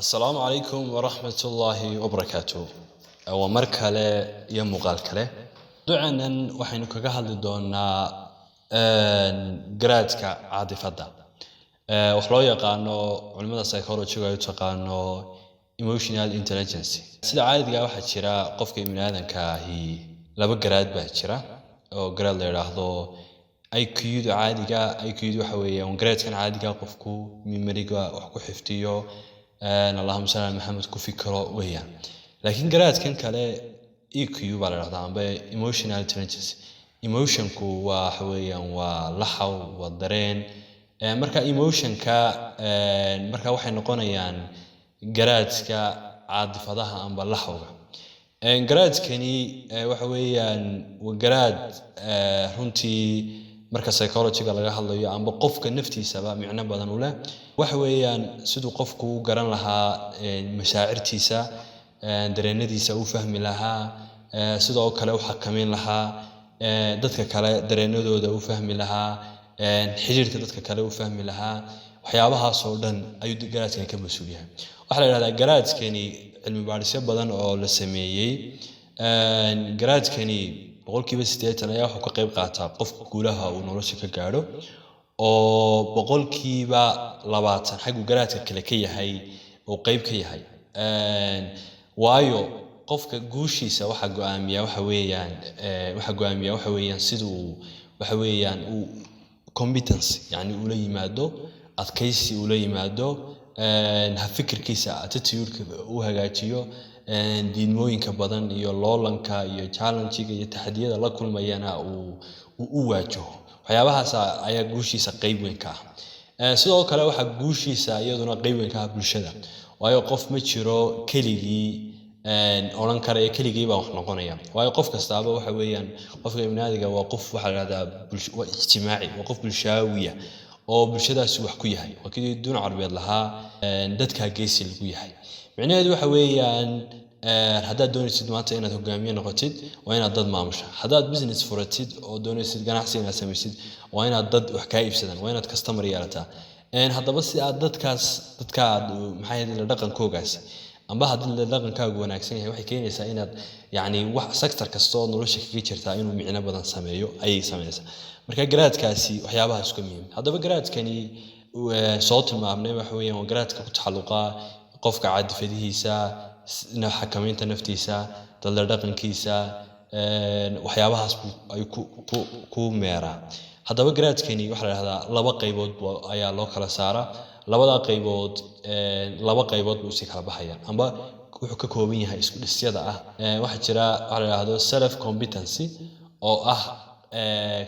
Asalaamu calaykum waraxmatullaahi wabarakaatu. Waa mar kale iyo muuqaal kale. Ducanan waxaynu kaga hadli doonaa garaadka caadifadda, wax loo yaqaano culimada psychology-ga ay u taqaano emotional intelligence. Sida caadiga ah, waxaa jira qofka ibni aadanka ahi laba garaad baa jira, oo garaad la yidhaahdo IQ-da caadiga. IQ-du waxa weeyaan garaadkan caadiga qofku memory-ga wax ku xifdiyo, allahuma salli ala Maxamed, ku fikiro weeyaan. Laakiin garaadkan kale EQ baa la dhahdaa, amba emotional intelligence. Emotionku waa waxa weeyaan waa laxaw, waa dareen. Marka emotionka marka waxay noqonayaan garaadka caadifadaha amba laxawga. Garaadkani waxa weeyaan waa garaad runtii marka psychology-ga laga hadlayo amba qofka naftiisaba micno badan u leh. Waxa weeyaan siduu qofku u garan lahaa mashaacirtiisa, dareenadiisa u fahmi lahaa, sidoo kale u xakameyn lahaa, dadka kale dareenadooda u fahmi lahaa, xiriirka dadka kale u fahmi lahaa. Waxyaabahaas oo dhan ayuu garaadkani ka mas-uul yahay. Waxaa la yidhahdaa garaadkani, cilmi baadhisyo badan oo la sameeyey, garaadkani 80% ayaa wuxuu ka qayb qaataa qofka guulaha uu nolosha ka gaadho, oo 20% xaggu garaadka kale ka yahay uu qayb ka yahay. Waayo, qofka guushiisa waxaa go'aamiya waxa weeyaan waxaa go'aamiya waxa weeyaan siduu waxa weeyaan uu competence yacni ula yimaado, adkaysi ula yimaado, ha fikirkiisa, attitude-ka u hagaajiyo, diidmooyinka badan iyo loolanka iyo challenge-ga iyo taxadiyada la kulmayana uu u waajaho. Waxyaabahaas ayaa guushiisa qayb weyn ka ah. Sidoo kale waxaa guushiisa iyaduna qayb weyn ka ah bulshada, waayo qof ma jiro keligii odhan karaya keligii baa wax noqonaya. Waayo, qof kastaaba waxa weeyaan qofka ibnaadiga waa qof, waxaa la dhahdaa, waa ijtimaaci, waa qof bulshaawiya oo bulshadaasi wax ku yahay. Waa kii dun Carbeed lahaa, dadkaa geesi lagu yahay. Micnaheedu waxa weeyaan, haddaad doonaysid maanta inaad hogaamiye noqotid, waa inaad dad maamusha. Haddaad business furatid oo doonaysid ganacsi inaad samaysid, waa inaad dad wax kaa iibsadaan, waa inaad customer yeelataa. Haddaba si aad dadkaas, dadka aad maxay ahayd la dhaqankoogaasi, amba haddii la dhaqankaagu wanaagsan yahay, waxay keenaysaa inaad yacni wax sector kasta oo nolosha kaga jirtaa inuu micno badan sameeyo ayay sameynaysaa. Marka garaadkaasi waxyaabahaas ka muhiim. Haddaba garaadkani soo tilmaamnay waxa weeyaan waa garaadka ku taxalluqa qofka caadifadihiisa, xakameynta naftiisa, dadla dhaqankiisa, waxyaabahaas ayuu ku meeraa. Haddaba garaadkani waxaa la dhahdaa laba qaybood ayaa loo kala saaraa. Labada qaybood, laba qaybood buu usii kala baxaya, amba wuxuu ka kooban yahay isku dhisyada ah. Waxaa jira waxa la dhahdo self competency, oo ah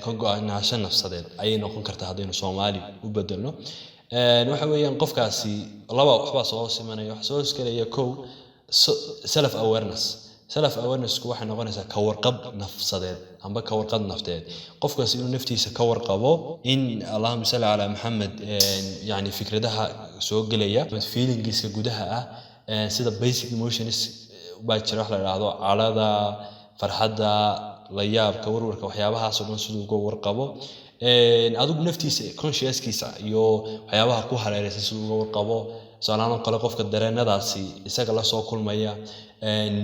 ka go-naansho nafsadeed ayay noqon kartaa haddaynu Soomaali u bedelno. Waxa weeyaan qofkaasi laba waxbaa soo hoos imanaya. Waxa soo hoosgelaya kow self awareness. Self awarenessku waxay noqonaysaa ka warqab nafsadeed amba ka warqab nafteed, qofkaasi inuu naftiisa ka warqabo, in allahuma salli calaa Maxamed, yacni fikradaha soo gelaya, feelingska gudaha ah, sida basic emotions baa jira, wax la dhahdo cadhada, farxadda, la yaabka, warwarka, waxyaabahaas oo dhan siduu uga warqabo. Adigu naftiisa, consciouskiisa iyo waxyaabaha ku hareeraysan siduu uga warqabo. Tusaalahaan oo kale, qofka dareenadaasi isaga la soo kulmaya,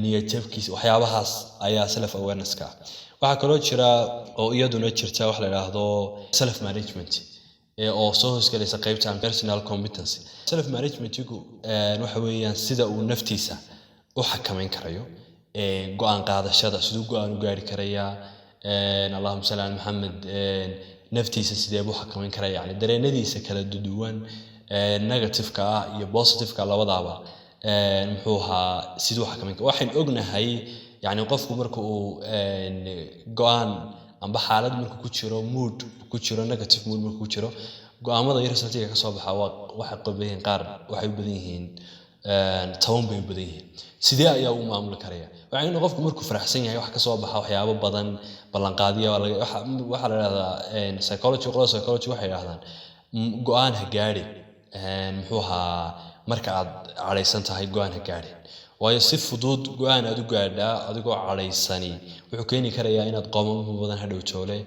niyad jabkiisa, waxyaabahaas ayaa self awareness-ka ah. Waxaa kaloo jira oo iyaduna jirta wax la yidhaahdo self management, oo soo hoosgalaysa qaybtan personal competency. Self managementigu waxa weeyaan sida uu naftiisa u xakameyn karayo, go'aan qaadashada, siduu go'aan u gaari karayaa, allahuma salli ala Maxamed, naftiisa sidee buu xakameyn karaya, yani dareenadiisa kala duwan, negative-ka ah iyo positive-ka labadaaba, muxuu ahaa, siduu xakameyn kara. Waxaynu ognahay yani qofku marka uu go'aan amba xaalad markuu ku jiro, mood ku jiro, negative mood markuu ku jiro, go'aamada iyo resultiga ka soo baxa waa waxay qaban yihiin, qaar waxay u badan yihiin toban bay u badan yihiin. Sidee ayaa u maamuli karaya? Waxaa in qofku markuu faraxsan yahay wax ka soo baxa waxyaabo badan, ballanqaadyo waxaa la dhahdaa psychology, qolada psychology waxay yidhahdaan, go'aan ha gaadhin, muxuu ahaa, marka aad cadhaysan tahay go'aan ha gaadhin. Waayo, si fudud go'aan aad u gaadhaa adigoo cadhaysani wuxuu keeni karayaa inaad qoomamo badan hadhow toole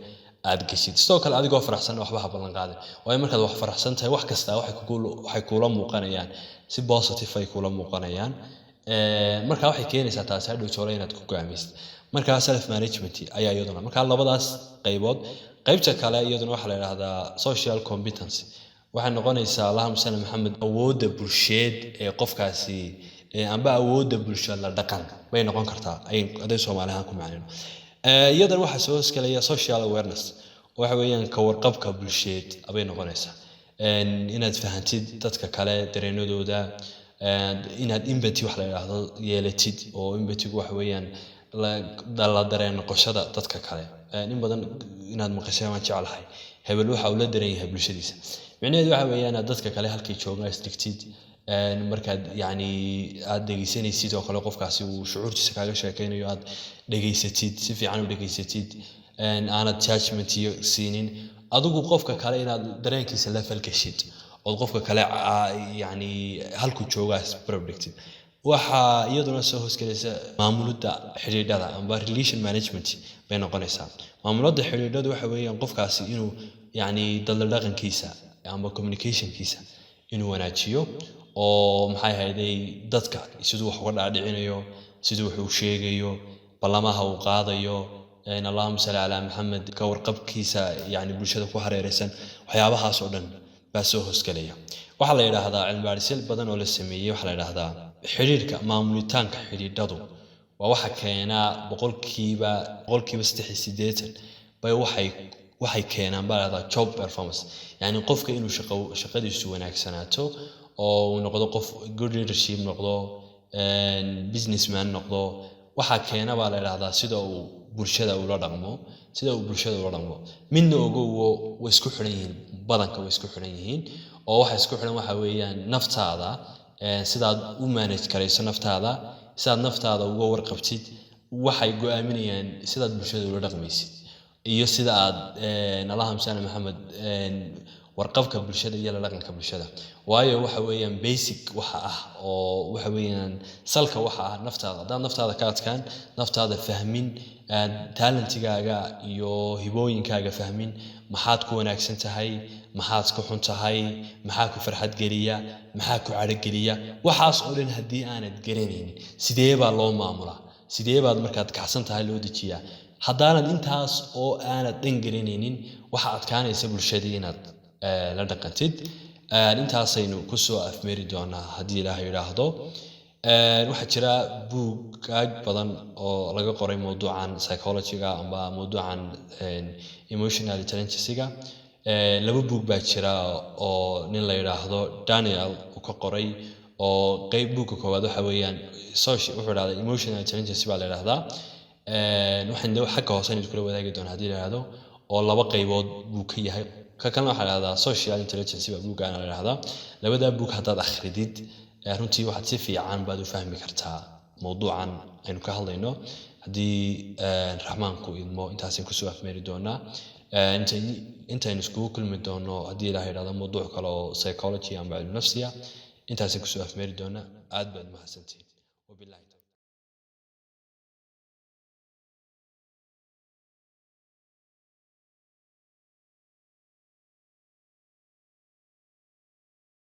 aad geshid. Sidoo kale adigoo faraxsan waxba ha ballan qaadin, waayo markaad wax faraxsan tahay, wax kastaa waxay kuula muuqanayaan. Si positive ay kula muuqanayaan. Marka waxay keenaysaa taasi hadhow toole inaad ku go'aamisid. Marka self management ayaa iyaduna, marka labadaas qaybood. Qaybta kale iyaduna waxaa la yidhahdaa social competency. Waxay noqonaysaa, Allahuma salli Maxamed, awoodda bulsheed ee qofkaasi amba awoodda bulsho la dhaqan bay noqon kartaa ay haday Soomaali ahaan ku macnayno. Iyadan waxaa soo hoosgelaya social awareness, waxa weeyaan ka warqabka bulsheed bay noqonaysaa. Inaad fahantid dadka kale dareenadooda, inaad empathy wax la yidhaahdo yeelatid, oo empathygu waxa weeyaan la dareen noqoshada dadka kale. In badan inaad maqashay waan jeclahay, hebel waxa uu la dareen yahay bulshadiisa. Micnaheedu waxa weeyaan inaad dadka kale halkay joogaan isdhigtid. Markaad yacni aad dhegeysanaysid oo kale, qofkaasi uu shucuurtiisa kaaga sheekeynayo, aad dhegeysatid, si fiican u dhegeysatid, aanad judgment iyo siinin adigu qofka kale, inaad dareenkiisa la falgashid ood qofka kale yacni halkuu joogaa isbarab dhigtid. Waxaa iyaduna soo hoosgelaysa maamulidda xidhiidhada amba relation management bay noqonaysaa. Maamulada xidhiidhadu waxa weeyaan qofkaasi inuu yacni dadla dhaqankiisa amba communicationkiisa inuu wanaajiyo, oo maxay ahayday, dadka siduu wax uga dhaadhicinayo, siduu wax u sheegayo, ballamaha uu qaadayo, Allahuma salli calaa Maxamed, ka warqabkiisa yacni bulshada ku hareeraysan, waxyaabahaas oo dhan baa soo hoosgelaya. Waxaa la yidhaahdaa, cilmi-baadhisyo badan oo la sameeyey, waxaa la yidhaahdaa xidhiidhka, maamulitaanka xidhiidhadu waa waxa keenaa 83% bay waxay keenaan baa la yidhahdaa job performance, yacni qofka inuu shaqadiisu wanaagsanaato oo uu noqdo qof good leadership noqdo, businessman noqdo. Waxaa keena baa la yidhahdaa sida uu bulshada ula dhaqmo, sida uu bulshada ula dhaqmo. Midna ogowo, way isku xidhan yihiin, badanka way isku xidhan yihiin, oo waxa isku xidhan waxa weeyaan naftaada, sidaad u manage karayso naftaada, sidaad naftaada uga warqabtid, waxay go'aaminayaan sidaad bulshada ula dhaqmaysid iyo sida aad, Allahuma salli Maxamed, warqabka bulshada iyo la dhaqanka bulshada. Waayo waxa weeyaan basic waxa ah oo waxa weeyaan salka waxa ah naftaada. Haddaad naftaada ka adkaan, naftaada fahmin, talentigaaga iyo hibooyinkaaga fahmin, maxaad ku wanaagsan tahay, maxaad ku xun tahay, maxaa ku farxad geliya, maxaa ku cadho geliya, waxaas oo dhan haddii aanad garanaynin, sidee baa loo maamulaa? Sidee baad markaad kacsan tahay loo dejiyaa? Haddaanad intaas oo aanad dhan garanaynin, waxaa adkaanaysa bulshadii inaad la dhaqantid. Intaasaynu kusoo afmeeri doonaa haddii Ilaahay yidhaahdo. Waxaa jira buugaag badan oo laga qoray mawduucan psychology-ga amba mawduucan emotional intelligence-ga. Laba buug baa jira oo nin la yidhaahdo Daniel uu ka qoray, oo qeyb buugga koowaad waxa weeyaan social, wuxuu idhahdaa emotional intelligence baa la yidhahdaa. Waxaan de xagga hoose aynu iskula wadaagi doonaa haddii la yidhaahdo, oo laba qaybood buu ka yahay. Ka kalena waxaa la yidhahdaa social intelligence baa buuggaana la yidhahdaa. Labadaa buug haddaad akhridid, runtii waxaad si fiican baad u fahmi kartaa mawduucan aynu ka hadlayno. Haddii Raxmaanku idmo, intaasaan kusoo afmeeri doonaa. Intaynu iskugu kulmi doono haddii Ilaah yidhahdo mawduuc kale oo psychology amba cilmi nafsiya, intaasaan kusoo afmeeri doonaa. Aad baad mahadsantihiin, wabillahi tawfiiq.